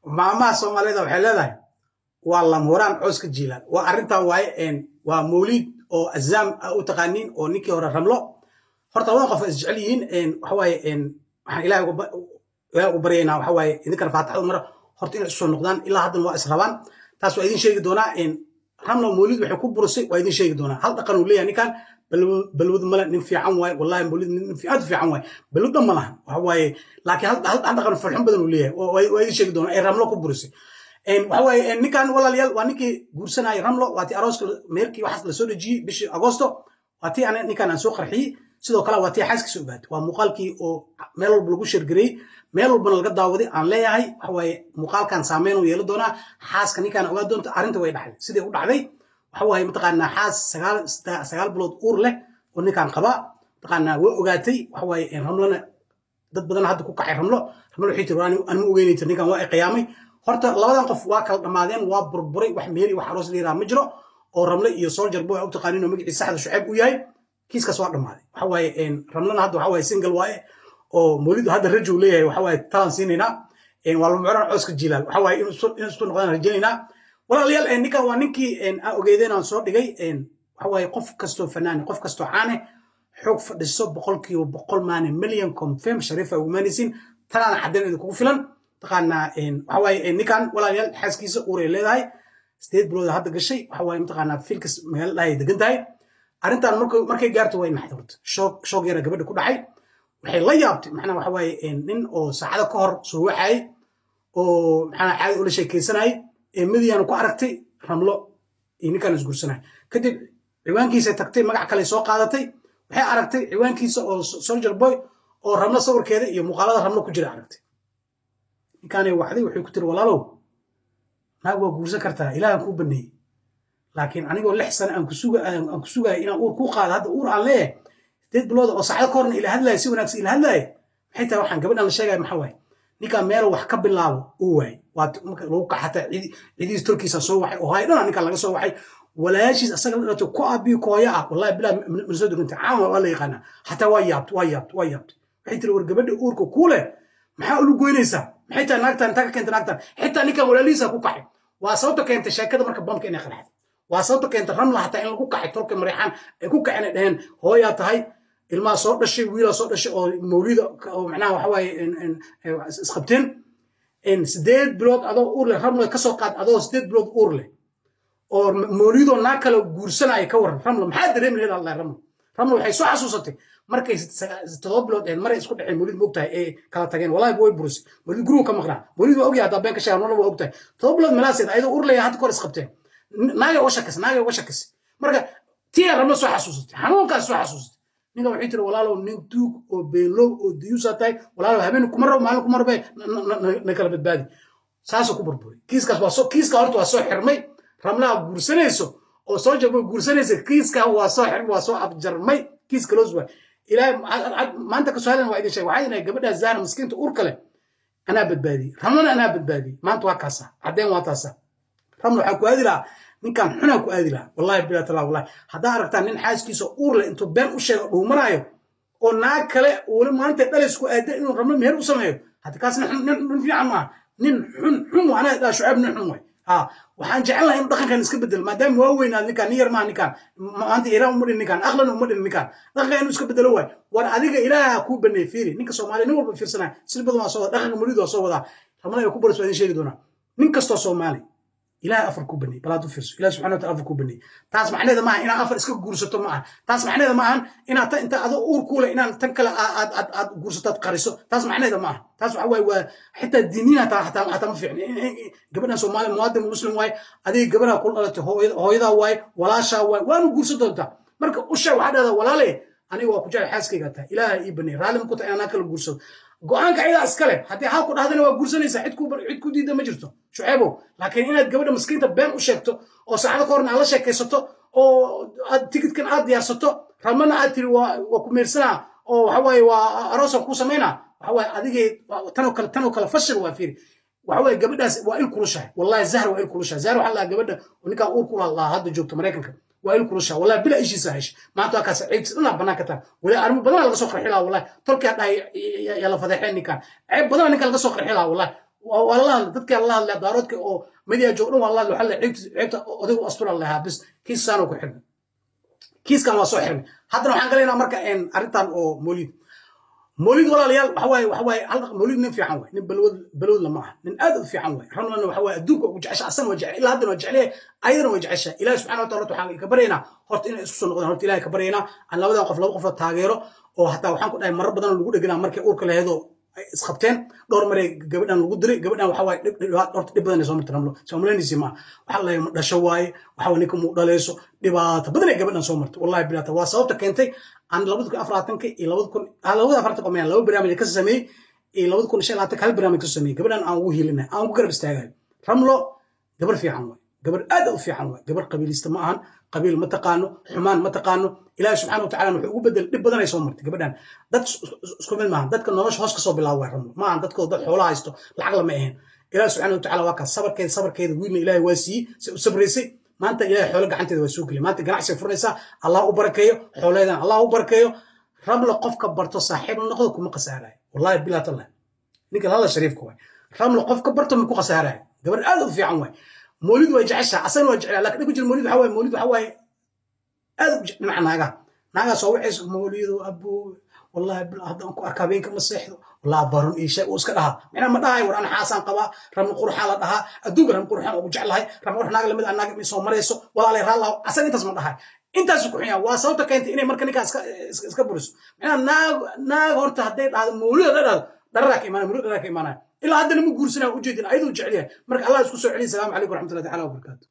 Maamaha Soomaalida waxay leedahay waa lamhuraan cooska jiilaal. Waa arrintan waaye, waa Mawliid oo Azaam u taqaaniin oo ninkii hore Ramlo. Horta labada qof is jecel yihiin. Waxa waaye, waxaan Ilaahay ugu baryaynaa, waxa waaye, idinkana faataxada mara horta inay isu soo noqdaan. Ilaa haddana waa is rabaan, taas waa idin sheegi doonaa. Ramlo Mawliid waxay ku burisay waa idin sheegi doonaa. Hal dhaqan uu leeyahay ninkan, balwad male, nin fiican waaye. Wallahi Mawliid nin aad u fiican waaye, balwad dhan ma lahan. Waxa waaye, laakiin hal dhaqan farxun badan uu leeyahay, waa idin sheegi doonaa ee Ramlo ku burisay. Waxa waaye, ninkan, walaalayaal, waa ninkii guursanayay Ramlo. Waa tii arooska, meherkii, waxaas lasoo dhejiyey bishii Agosto. Waa tii ninkan aan soo qarxiyey. Sidoo kale waa tii xaaskiisa ogaatay. Waa muuqaalkii oo meel walba lagu share gareeyey, meel walbana laga daawaday. Aan leeyahay, waxa waaye, muuqaalkan saameyn uu yeelan doonaa. Xaaska ninkaan ogaa doonta arrinta way dhacday sidai u dhacday. Waxa waaye, mataqaanaa, xaas 9 bilood uur leh oo ninkaan qabaa, mataqaanaa, way ogaatay. Waxa waaye, Ramlona dad badan hadda ku kacay Ramlo. Ramlo waxay tiri, "Anima ogeynay tir, ninkan waa i qiyaamay." Horta labadan qof waa kala dhammaadeen, waa burburay. Wax meher iyo wax aroos la yiraha ma jiro oo Ramle iyo Soldier Boy u taqaanin oo magaciisa saxda Shucayb u yahay. Kiiskaas waa dhammaaday. Waxa waaye, Ramlana hadda waxa waaye single waaye, oo Mawlidu hadda rajo uu leeyahay. Waxa waaye, talaan siinaynaa, waa lamucran cooska jilaal. Waxa waaye, inuu isku noqdaan rajaynaynaa. Walaalayaal, ninkan waa ninkii aan ogeydeen aan soo dhigay. Waxa waaye, qof kastoo fanaani, qof kastoo caane, xoog fadhiso 100% maane million confirm shariifa ugu maanaysiin. Talaana caddayn idinkugu filan. Taqaanaa, waxa waaye, ninkan, walaalayaal, xaaskiisa uuray leedahay, 8 bilood hadda gashay. Waxa waaye, mataqaanaa, filkas magaalo dhahay degan tahay. Arrintan markay gaarto way naxday. Horta shock yara gabadha ku dhacay. Waxay la yaabtay, macnaha, waxa waaye, nin oo saacado ka hor soo waxayay oo maxaa caadi ula sheekaysanayay ee midiyaanu ku aragtay Ramlo iyo ninkan isguursanay. Kadib ciwaankiisa tagtay, magac kale soo qaadatay. Waxay aragtay ciwaankiisa oo Soldier Boy oo Ramlo sawirkeeda iyo muuqaalada Ramlo ku jira aragtay. Ninkaanay wacday, waxay ku tiri, "Walaalow, naag waa guursan kartaa, Ilaahan kuu baneeyey, laakiin anigoo 6 sano aan ku sugaya inaan uur kuu qaado, hadda uur aan leeyahay 8 bilood, oo saacado ka horna ila hadlaaya, si wanaagsan ila hadlaaya, maxay tahay waxaan gabadhan la sheegaya? Maxaa waaye?" Ninkaan meel wax ka bilaabo uu waayey. Waa marka lagu kaxata cidihiis tolkiisa soo waxay oo hay dhana ninkaan laga soo waxay, walaashiis asaga la dhalatay ku aabiyo kooya ah. Wallahi bilaa mana soo deganta caama waa la yaqaanaa. Xataa waa yaabtay, waa yaabtay, waa yaabtay. Waxay tiri, "War gabadha uurka kuu leh maxaa ulu goynaysaa? Maxay tahay naagtan? Intaa ka keentay naagtan?" Xitaa ninkan walaalihiisa ku kacay. Waa sababta keentay sheekada marka bamka inay qarxday. Waa sababta keentay Ramla hataa in lagu kacay, tolka Mareexaan ay ku kaceen, ay dhaheen, "Hooyaa tahay, ilmaha soo dhashay, wiilaa soo dhashay oo Mawlida oo macnaha waxa waaye isqabteen 8 bilood adoo uur leh. Ramla ka soo qaad adoo 8 bilood uur leh oo Mawlidoo naag kale guursanaya, ka waran Ramla, maxaa dareemi lahayd?" Allah, Ramla waxay soo xasuusatay markay 7 bilood ahayd, maray isku dhexeen Mawlid, moogtahay, ee kala tageen. Wallahi way burisay. Mawlid gurigu ka maqnaa. Mawlid waa ogyahay, haddaa been ka sheega nolol waa ogtahay. 7 bilood malaaseed ayadoo uur leeyahay hadda kor isqabteen. Naagay uga shakisay, naagay uga shakisay. Marka tii Ramla soo xasuusatay, xanuunkaas soo xasuusatay. Ninkan waxay tiri, "Walaalow, nin tuug oo beenlow oo diyuusa tahay. Walaalow, habeen kuma rabo, maalin kuma rabe, na kala badbaadi." Saasuu ku burburay kiiskaas. Waa soo kiiska horta waa soo xirmay. Ramlaha guursanayso oo soo jabo guursanaysa, kiiska waa soo xirmay, waa soo afjarmay. Kiiska loos waay. Ilaahay maanta ka soo hadlan waa idin sheegay. Waxaa idin gabadha Zahra miskiinta uurka leh anaa badbaadiyey, Ramlana anaa badbaadiyey. Maanta waa kaasa caddeen, waa taasa. Ramla waxaa ku aadi lahaa ninkan xunaa ku aadi lahaa. Wallahi bilaa talaa, wallahi haddaa aragtaa nin xaaskiisa uur leh intuu been u sheego dhuumanaayo oo naag kale weli maalinta dhalis ku aada inuu Ramlo meher u sameeyo, hadda kaas nin fiican maaha, nin xun xun waa. Anaa dhaa Shucayb nin xun waay. Ha, waxaan jecel lahay in dhaqankan iska bedelo, maadaama waa weynaad ninkaan, nin yar maaha ninkaan. Maanta Iiraan uma dhin ninkaan, aqlana uma dhin ninkaan. Dhaqanka inuu iska bedelo waay. War adiga Ilaaha kuu baneey. Fiiri, ninka Soomaaliya nin walba fiirsanaya si badan waa soo wada dhaqanka Mawlid waa soo wadaa. Ramada ay ku baris waa idin sheegi doonaa. Nin kastoo Soomaali Ilaahay afar kuu baneeyey, bal aad u fiirso. Ilaah subxana wataala afar kuu baneeyey. Taas macnaheeda maaha inaad afar iska guursato ma aha. Taas macnaheeda ma ahan inaad ta inta adoo uur kuu leh inaad tan kale aad guursato, aad qariso. Taas macnaheeda ma aha. Taas waxa waaye, waa xitaa diiniin hataa ma fiicna. Gabadhan Soomaali muwaadin muslim waaye, adiga gabadha kula dhalatay, hooyadaa waaye, walaashaa waaye, waanu guursan doontaa. Marka u sheeg, waxaa dhahdaa, "Walaale, aniga waa ku jecel, xaaskayga tahay, Ilaaha ii baneey, raalli ma ku tahay inaan kala guursado?" Go'aanka ayadaa iskale. Haddii haa ku dhahdana waa guursanaysaa, cid ku diida ma jirto, Shucaybow. Laakiin inaad gabadha miskiinta been u sheegto oo saacado ka horna aad la sheekaysato oo aad tikidkan aad diyaarsato, Ramana aad tiri waa ku meersanaa oo waxa waaye waa aroosan kuu samaynaa, waxa waaye adigay tanoo kale fashil waa. Fiiri, waxa waaye, gabadhaas waa il kulushahay. Wallahi Zahra waa il kulushahay. Zahra waxaa lahaa gabadha ninkaan uur ku lahaa hadda joogto Maraykanka. Waa il kulushahay, wallahi bila ishiisa heshay. Maanta waa kaas ceebtis dhanaa bannaan ka tahay. Wali arrimo badanaa laga soo qarxi lahaa. Wallahi tolkaa dhahay yaa la fadeexeen ninkaan, ceeb badanaa ninkaan laga soo qarxi lahaa. Wallahi Waa la hadlay dadka, la hadlay Daaroodka oo media joog dhan, waa la hadlay. Waxaa la ceebta odaygu astura lahaa bis. Kiisaanoo ku xirnay, kiiskan waa soo xirnay. Haddana waxaan galaynaa marka arrintan oo Mawlid. Mawlid, walaalayaal, waxa waaye hal Mawlid nin fiican waay, nin balwad balwad lama aha, nin aad u fiican waay. Ramlana waxa waaye adduunka ugu jecesha, asana waa jecel, ilaa haddana waa jecel yahay, ayadana waa jecesha. Ilaahi subxana wa taala waxaan ka baryaynaa horta inay isku soo noqdaan. Horta Ilahay ka baryaynaa aan labadan qof, laba qof la taageero oo hataa waxaan ku dhahay marar badan lagu dheganaa markay uurka laheedoo ay isqabteen. Dhowr maray gabadhan lagu diray. Gabadhan waxa waaye horta dhib badan ay soo martay Ramlo. Soo malaynaysi ma waxaa la ma dhasho waaye, waxa waaye ninka muu dhalayso. Dhibaato badan ay gabadhan soo martay, wallahi bilaata. Waa sababta keentay aan 2024-ka iyo labada kun labada afartanka mayaan laba barnaamij ka sameeyey iyo 2025-ka hal barnaamij ka sameeyey, gabadhan aan ugu hiilinay, aan ugu garab istaagayo. Ramlo gabar fiican waay, gabar aad u fiican waay. Gabar qabiilista ma ahan, qabiil ma taqaano, xumaan ma taqaano. Ilaahi subxaana wa tacaala wuxuu ugu bedel dhib badan ay soo martay gabadhan. Dad isku mid maahan, dadka nolosha hoos kasoo bilaaba waay Ramlo. Ma ahan dadkoo dad xoolo haysto, lacag lama ahayn. Ilaahi subxaana wa tacaala waa kaas sabarkeeda, sabarkeeda wiilna Ilaahay waa siiyey si u sabraysay. Maanta Ilaahay xoolo gacanteeda waa soo geliyay. Maanta ganacsiga furanaysaa. Allah u barakeeyo xoolaheedan, Allah u barakeeyo. Ramlo qofka barto, saaxiib la noqdo, kuma khasaarayo, wallahi bilaa tallah. Ninka lala shariifka waay. Ramlo qofka barto ma ku khasaarayo, gabar aad u fiican waay. Mawlid way jeceshaha, asagana waa jeclaa, laakiin dhib ku jira Mawlid waxa waaye, Mawlid waxa waaye aad u dhinaca naagaha. Naagaha soo wacayso: "Mawlido abuu, wallahi haddaan ku arka habeenka ma seexdo, wallahi barun ii sheeg." Uu iska dhahaa, micnaha ma dhahay: "War, ana xaasaan qabaa, Ramli quruxaa la dhahaa, adduunka Ramli quruxaan ugu jeclahay, Ramli qurux naaga lamid ah naaga soo marayso, walaalay raalaho." Asaga intaas ma dhahay, intaasu ku xun. Waa sababta keentay inay marka ninkaa iska buriso. Micnaha naag horta hadday dhahdo Mawlid, hadday dhahdo, dhararaa ka imaanaya, Mawlid dhararaa ka imaanaya. Ilaa haddana ma guursanaya, ujeedin ayaduu jecel yahay. Marka Allah isku soo celiya. Salaamu calaykum waraxmatullahi taala wabarakaatu.